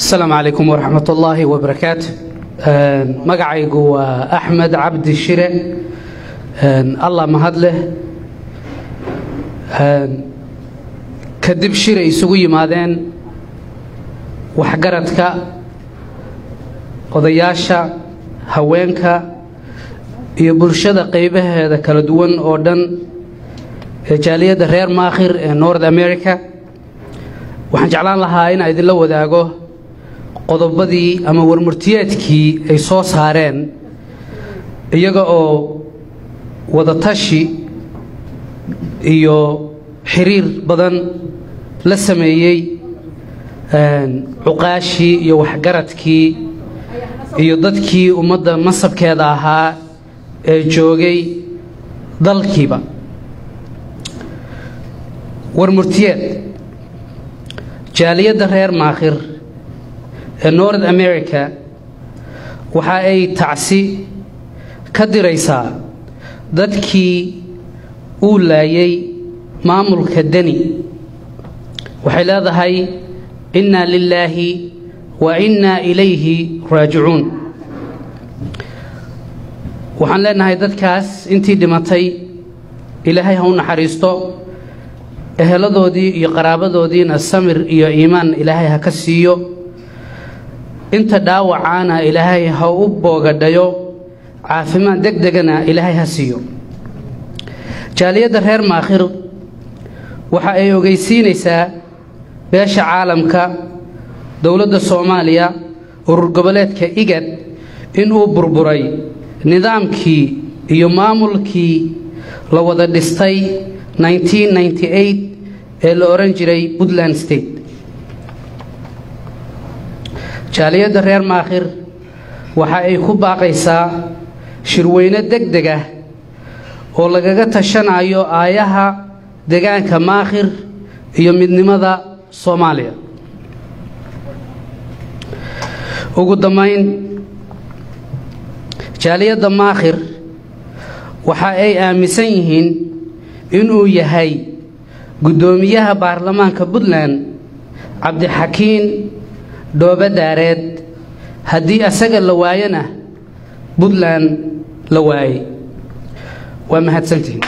Asalaamu calaykum waraxmat ullaahi wabarakaatu. Magacaygu waa Axmed Cabdi Shire. Allah mahad leh. Kadib shiray isugu yimaadeen waxgaradka, odayaasha, haweenka iyo bulshada qaybaheeda kala duwan oo dhan ee jaaliyadda reer Maakhir ee North America, waxaan jeclaan lahaa inaan idinla wadaago qodobadii ama warmurtiyeedkii ay soo saareen, iyaga oo wadatashi iyo xiriir badan la sameeyey cuqaashii iyo waxgaradkii iyo dadkii ummadda mansabkeeda ahaa ee joogay dalkiiba. Warmurtiyeed jaaliyadda reer Maakhir ee North America waxa ay tacsi ka diraysaa dadkii uu laayay maamulka Deni. Waxay leedahay: innaa lilaahi wa innaa ilayhi raajicuun. Waxaan leenahay dadkaas intii dhimatay Ilaahay ha u naxariisto, eheladoodii iyo qaraabadoodiina samir iyo iimaan Ilaahay ha ka siiyo, inta dhaawacaana Ilaahay ha u boogadhayo, caafimaad deg degana Ilaahay ha siiyo. Jaaliyadda reer Maakhir waxa ay ogeysiinaysaa beesha caalamka, dowladda Soomaaliya, urur goboleedka IGAD inuu burburay nidaamkii iyo maamulkii la wada dhistay 1998 ee la odhan jiray Puntland State. Jaaliyadda reer Maakhir waxa ay ku baaqaysaa shirweyne deg deg ah oo lagaga tashanayo aayaha deegaanka Maakhir iyo midnimada Soomaaliya. Ugu dambayn, jaaliyadda Maakhir waxa ay aaminsan yihiin inuu yahay guddoomiyaha baarlamaanka Puntland Cabdixakiin Dhoobadaareed, haddii asaga la waayona Puntland la waayey. Waa mahadsantihiin.